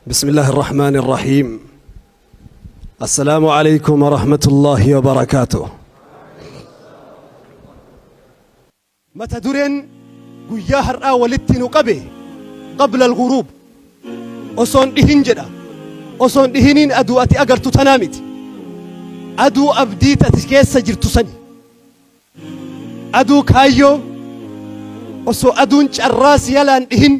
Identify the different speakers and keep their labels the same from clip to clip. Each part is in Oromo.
Speaker 1: بسم الله الرحمن الرحيم. السلام عليكم ورحمة الله وبركاته. Mata dureen guyyaa har'aa walitti nu qabe qabla al-ghuruub, osoon dhihin jedha. Osoon dhihiniin aduu ati agartu tanaa miti. Aduu abdii ati keessa jirtu sani. Aduu kaayyoo osoo aduun carraa si jalaan dhihin,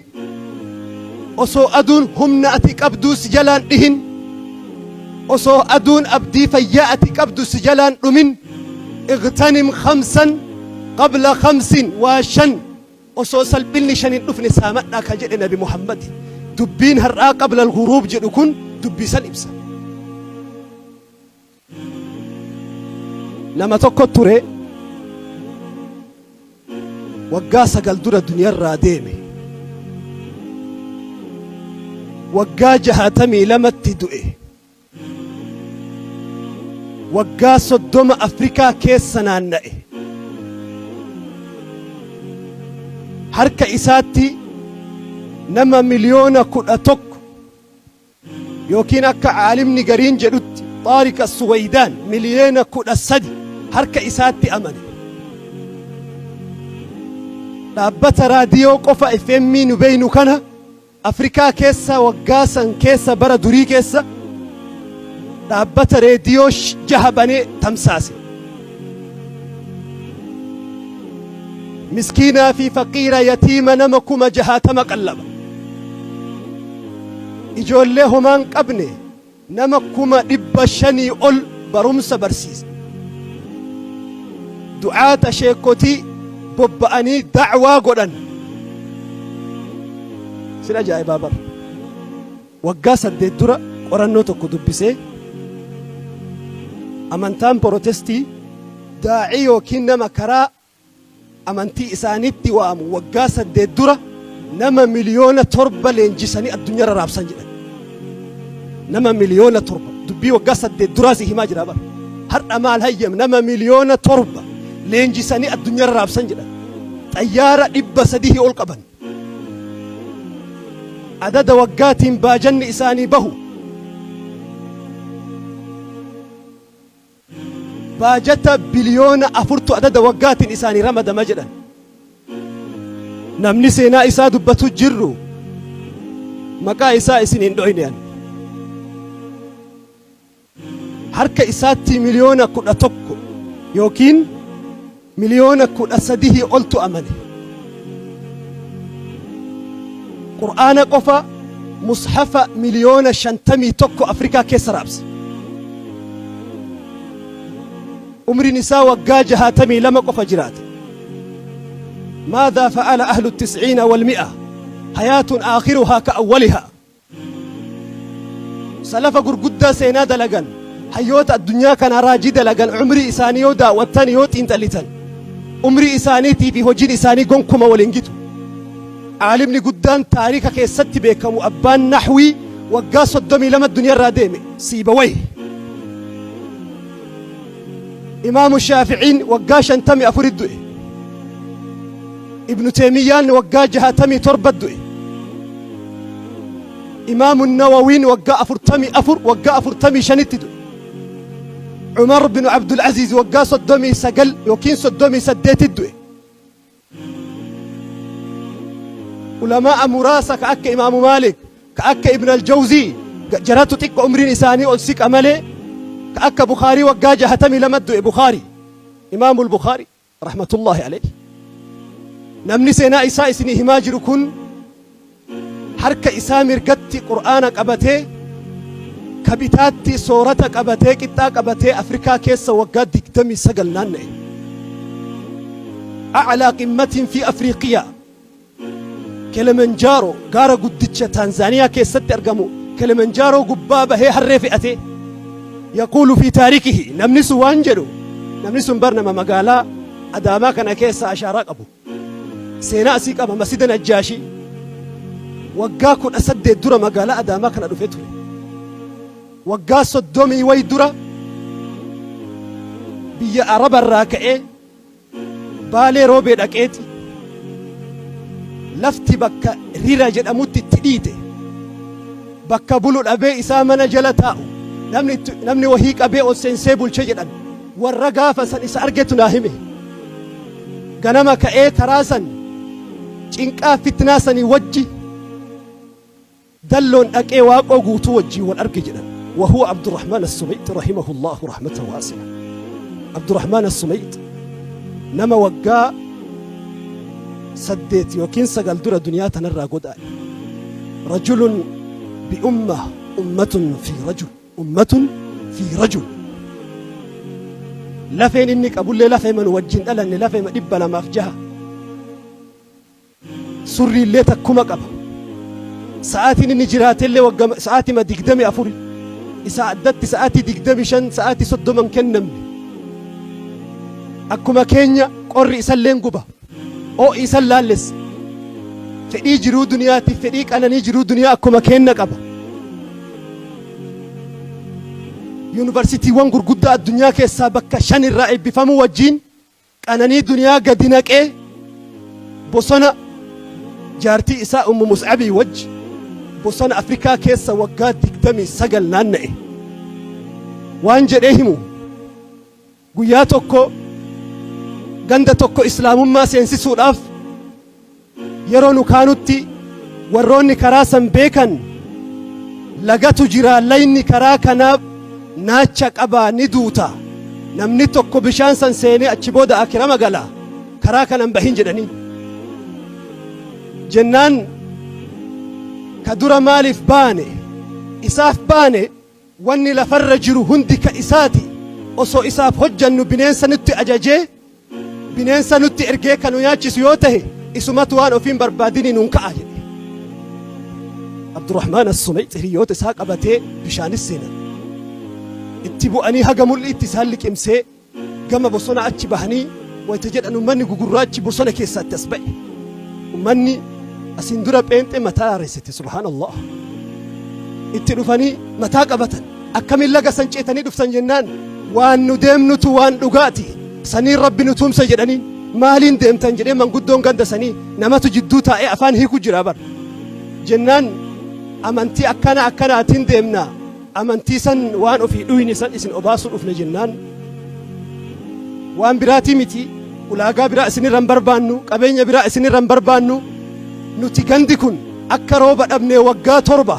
Speaker 1: osoo aduun humna ati qabduu si jalaan dhihin, osoo aduun abdii fayyaa ati qabdu si jalaan dhumin, igtanim khamsan qabla khamsin, waa shan osoo salphinni shan hin dhufne saamadhaa ka jedhe Nabi Muhammad. Dubbiin har'aa qabla al-ghuruub jedhu kun dubbii san ibsa. Nama tokko ture, waggaa 9 dura duniyarraa deeme. Waggaa 62tti du'e. Waggaa 30 Afrikaa keessa naanna'e. Harka isaatti nama 11,000,000 yookiin akka aalimni gariin jedhutti Xaarik As-Suwaydaan 13,000,000 harka isaatti amane. Dhaabbata raadiyoo qofa FM nu beeynu kana Afrikaa keessa waggaa san keessa, bara durii keessa, dhaabbata reediyoo jaha banee tamsaase. Miskiinaa fi faqiira, yatiima nama 60,000 qallaba. Ijoollee homaan qabne nama 500,000 ol barumsa barsiisa. Du'aata, sheekotii bobba'anii da'waa godhan. Sin ajaa'ibaa bara. Waggaa 8 dura qorannoo tokko dubbisee, amantaan Porotestii daa'ii yookiin nama karaa amantii isaaniitti waamu waggaa 8 dura nama 7,000,000 leenjisanii addunyaarra raabsan jedhan. Nama 7,000,000, dubbii waggaa 8 duraa si himaa jira bara. Har'a maal hayyam, nama 7,000,000 leenjisanii addunyaarra raabsan jedhan. Xayyaara 300 ol qaban. Adada waggaatiin baajanni isaanii bahu baajata biliyoona 4tu adada waggaatiin isaanii ramadama jedhan. Namni seenaa isaa dubbatu jirru maqaa isaa isin hin dhoyne an. Harka isaatti 11,000,000 yookiin 13,000,000 oltu amane. Qur'aana qofa mushafa 51,000,000 Afrikaa keessa raabse. Umriin isaa waggaa 62 qofa jiraate. ماذا فعل أهل التسعين والمئة؟ حياة آخرها كأولها. Salafa gurguddaa seenaa dalagan, hayyoota addunyaa kana raajii dalagan, umrii isaanii yoo daawwattan, yoo xiinxallitan, umrii isaaniitii fi hojiin isaanii gonkuma waliin gitu. Aalimni guddaan taarika keessatti beekamu, abbaan naxwii, waggaa 32 addunyaarraa deeme, Siibawayh. Imaamu Shaaficiin waggaa 54 du'e. Ibnu Teemiyyaan waggaa 67 du'e. Imaamu Nawawiin waggaa 44, waggaa 45tti du'e. Umar bin Abdul Aziz waggaa 39 yookiin 38tti du'e. Ulamaa muraasa ka akka Imaamu Maalik, ka akka Ibn al-Jawzii, jaratu xiqqo umriin isaanii ol siqa malee, ka akka Bukhaarii waggaa 62 du'e Bukhaarii, Imaamu al-Bukhaarii rahmatullahi alayhi. Namni seenaa isaa isinii himaa jiru kun harka isaa mirgatti Qur'aana qabatee, ka bitaatti soorata qabatee, qixxaa qabatee Afrikaa keessa waggaa 29 naanna'e. أعلى قمة في أفريقيا Kilimanjaaroo, gaara guddicha Taanzaaniyaa keessatti argamu Kilimanjaaroo gubbaa bahee harree fe'atee. يقول في تاريخه, namni sun waan jedhu, namni sun bar nama magaalaa Adaamaa kana keessa ashaaraa qabu, seenaa asii qaba. Masjida Najjaashii waggaa 18 dura magaalaa Adaamaa kana dhufee ture. Waggaa 30 wayi dura biyya Arabarraa ka'ee Baalee Roobee dhaqeeti lafti bakka Rira jedhamutti itti dhiite. Bakka bulu dhabee isaa mana jala taa'u namni itti namni wahii qabee ol seensee bulche jedhan. Warra gaafa san isa argetu naa hime. Ganama ka'ee karaa san cinqaa fitnaa sanii wajji dalloon dhaqee Waaqoo Guutuu wajjiin wal arge jedhan. Wa huwa Abdurrahmaan As-Sumayxi rahimahullaahu rahmatan waasi'a. Abdurrahmaan As-Sumayxi nama waggaa 8 ykn 9 dura duniyaa tanarraa godaane. Rajulun bi ummah ummatun fi rajul ummatun fi rajul. Lafeen inni qabullee lafeema nu wajjin dhalanne lafeema 206. Surriillee takkuma qaba. Sa'aatiin inni jiraatellee wagga sa'aatima 24. Isaa addatti sa'aatii 25 sa'aatii 30 hin kennamne. Akkuma keenya qorri isalleen guba. Oo'i isan laallessa. Fedhii jiruu duniyaatiif fedhii qananii jiruu duniyaa akkuma keenna qaba. Yuunivarsiitiiwwan gurguddaa addunyaa keessaa bakka 5 irraa eebbifamuu wajjiin Qananii duniyaa gadi naqee bosona jaartii isaa Ummu Mus'abii wajji bosona Afrikaa keessa waggaa 29 naanna'e. Waan jedhee himu guyyaa tokko ganda tokko Islaamummaa seensisuudhaaf Yeroo nu kaanutti warroonni karaa san beekan lagatu jira layni karaa kanaa naacha qabaa ni duuta namni tokko bishaan san seenee achi booda aakirama gala karaa kana hin bahin jedhaniin. Jennaan ka dura maaliif baane isaaf baane wanni lafarra jiru hundi ka isaati osoo isaaf hojjannu bineensa nutti ajajee Bineensa nutti ergee ka nu nyaachisu yoo tahe isumatu waan ofii hin barbaadinii nuun ka'a jedhe. Abdurrahmaan As-Sumayx hiriyoota isaa qabatee bishaanis seenan. Itti bu'anii haga mul'iitti isaan liqimsee gama bosona achi bahanii wayta jedhan ummanni gugurraachi bosona keessaa itti as ba'e. Ummanni asiin dura pheenxee mataa haaressite subhaanallah. Itti dhufanii mataa qabatan. Akkamiin laga san ceetanii dhuftan jennaan waan nu deemnutu waan dhugaati saniin Rabbi nu tumsa jedhaniin maaliin deemtan jedhee manguddoon ganda sanii namatu jidduu taa'ee afaan hiiku jira bar jennaan amantii akkana akkanaatiin deemna amantii san waan ofii dhuyne san isin obaasuu dhufne jennaan waan biraatii miti ulaagaa biraa isinirra hin barbaannu qabeenya biraa isinirra hin barbaannu nuti gandi kun akka rooba dhabnee waggaa 7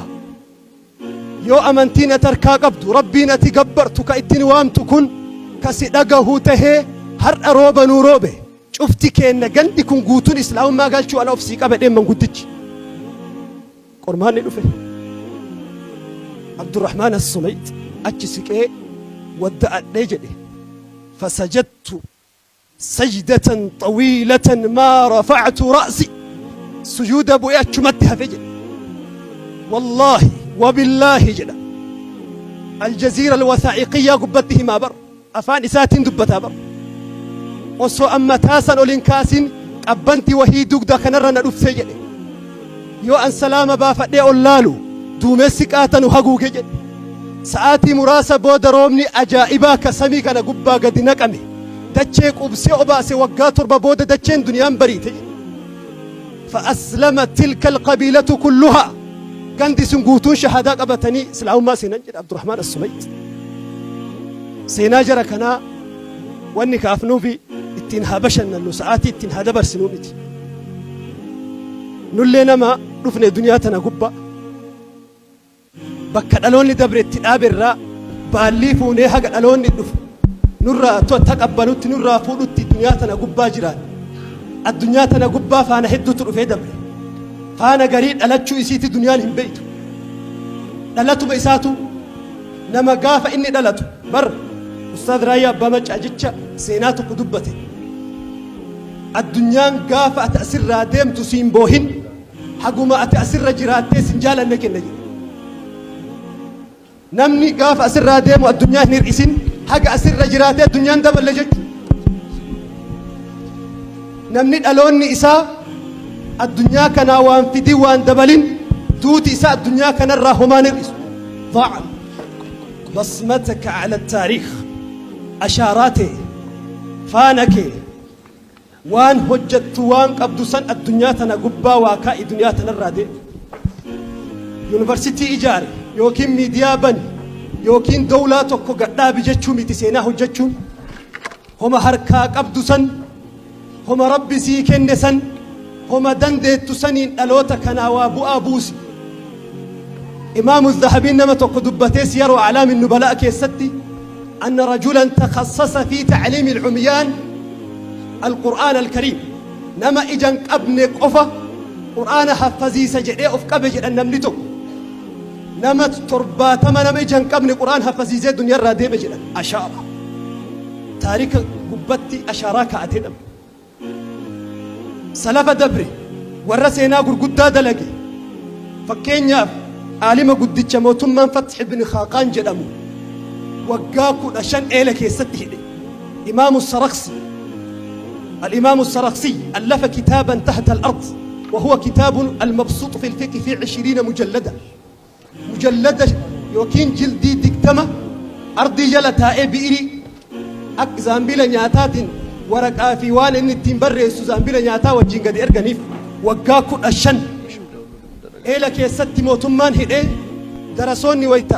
Speaker 1: Yoo amantiin ati harkaa qabdu, Rabbiin ati gabbartu ka itti nu waamtu kun ka si dhagahu tahee har'a rooba nuu roobe, cufti keenna gandi kun guutuun Islaamummaa galchuu ala of sii qaba jedheen manguddichi. Qormaanni dhufe. Abdurrahmaan As-Sumayx achi siqee wadda'adhee jedhe. Fasajadtu sajdatan xawiilatan maa rafa'tu ra'si sujuuda bu'ee achumatti hafe jedhe wallaahi wabillaahi jedha aljaziira alwasaa'iqiyyaa gubbatti himaa bar afaan isaatiin dubbataa bar osoo an mataa san ol hin kaasin qabbanti wahii dugda kanarra na dhufte jedhe Yoo an salaama baafadhee ol laalu duumessi qaata nu haguuge jedhe. Sa'aatii muraasa booda roobni ajaa'ibaa ka samii kana gubbaa gadi naqame dachee quubsee obaase waggaa 7 booda dacheen duniyaan bariite jedhe. Fa'aslamat tilka alqabiilatu kulluhaa gandi sun guutuun shahaadaa qabatanii islaamummaa seenan jedhe Abdurrahmaan As-Sumayt. Seenaa jara kanaa wanni kaafnuufi ittiin haa bashannannu sa'aatii ittiin haa dabarsinuu miti. Nullee nama dhufne duniyaa tana gubbaa bakka dhaloonni dabre itti dhaabe irraa baallii fuunee haga dhaloonni dhufu nurraa taqabbalutti nurraa fuudhutti duniyaa tana gubbaa jiraan. Addunyaa tana gubbaa faana hedduutu dhufee dabre. Faana garii dhalachuu isiiti duniyaan hin beeytu. Dhalatuma isaatu nama gaafa inni dhalatu bar Ustaaz Raayyaa Abbaa Maccaa jecha seenaa tokko dubbate. Addunyaan gaafa ati asirraa deemtu siin boohin haguma ati asirra jiraattee sin jaalanne kenna jedhe. Namni gaafa asirraa deemu addunyaa hin hir'isin haga asirra jiraatee addunyaan daballe jechuudha. Namni dhaloonni isaa addunyaa kanaa waan fidin waan dabalin duuti isaa addunyaa kanarraa homaan hir'isu. ضع بصمتك على التاريخ ashaaraa tee faana kee waan hojjattu waan qabdu san addunyaa tana gubbaa waa kaa'i duniyaa tanarraa deemi. Yuunivarsitii ijaare yookiin miidiyaa bani yookiin dowlaa tokko gadhaabi jechuu miti. Seenaa hojjechuun homa harkaa qabdu san, homa Rabbi sii kenne san, homa dandeettu saniin dhaloota kanaa waa bu'aa buusi. Imaamu Zahabiin nama tokko dubbatee Siyaru Aclaami Nubalaa keessatti, أن رجلا تخصص في تعليم العميان القرآن الكريم. Nama ija hin qabne qofa Qur'aana haffaziisa jedhee of qabe jedhan. Namni tokko nama 70 nama ija hin qabne Qur'aan haffaziisee duniyarraa deeme jedhan. Ashaara taarika gubbatti ashaaraa kaa'atee dhabe. Salafa dabre warra seenaa gurguddaa dalage, fakkeenyaaf aalima guddicha mootummaan Fath ibn Khaaqaan jedhamu waggaa 15 eela keessatti hidhe. Imaamu Saraksi, الإمام السرخسي، ألف كتابا تحت الأرض، وهو كتاب المبسوط في الفقه في 20 مجلدة. مجلدة yookiin jildii 20 ardii jala taa'ee bi'irii akka zaambila nyaataatiin waraqaa fi waan inni ittiin barreessu zaambila nyaataa wajjin gadi erganiif. Waggaa 15 eela keessatti mootummaan hidhee, darasoonni wayta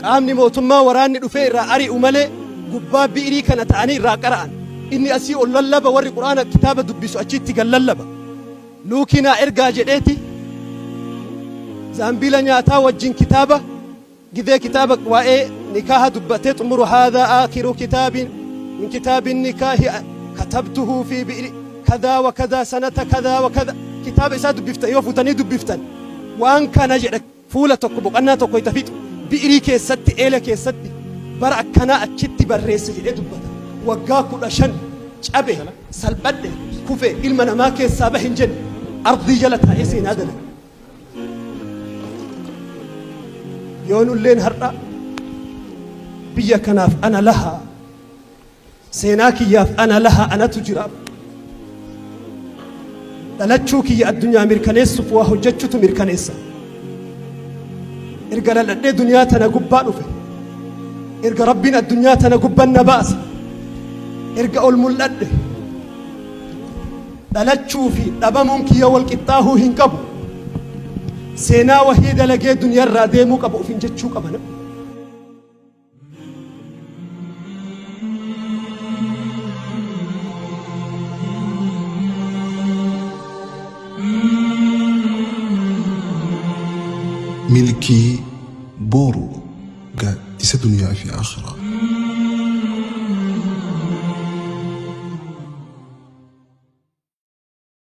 Speaker 1: qaamni mootummaa waraanni dhufee irraa ari'u malee gubbaa bi'irii kana ta'anii irraa qara'an. Inni asii ol lallaba, warri Quraana kitaaba dubbisu achitti gad lallaba. Luukinaa ergaa jedheeti zaambila nyaataa wajjin kitaaba gidee kitaaba waa'ee nikaaha dubbatee xumuru, "هذا آخر كتاب من كتاب النكاح كتبته في بئر كذا وكذا سنة كذا وكذا." Kitaaba isaa dubbiftan yoo fuutanii dubbiftan, waan kana jedha. Fuula tokko, boqonnaa tokko itti fixu bi'irii keessatti, eela keessatti, bara akkanaa achitti barreesse jedhee dubbata. Waggaa 15 cabe, salphadhe, kufe, ilma namaa keessaa bahe hin jenne. Ardii jala taa'ee seenaa dalaga. Yoo nulleen har'a biyya kanaaf ana lahaa, seenaa kiyyaaf ana lahaa, anatu jira, dhalachuu kiyya addunyaa mirkaneessuuf waa hojjechutu mirkaneessa. Erga dhaladhee duniyaa tana gubbaa dhufe, erga Rabbiin addunyaa tana gubban na baase, erga ol mul'adhe, dhalachuu fi dhabamuun kiyya wal qixxaahuu hin qabu. Seenaa wahii dalagee duniyaarraa deemuu qaba ufin jechuu qaba namni.
Speaker 2: Milkii Booruu, gaaddisa duniyaa fi akhiraa.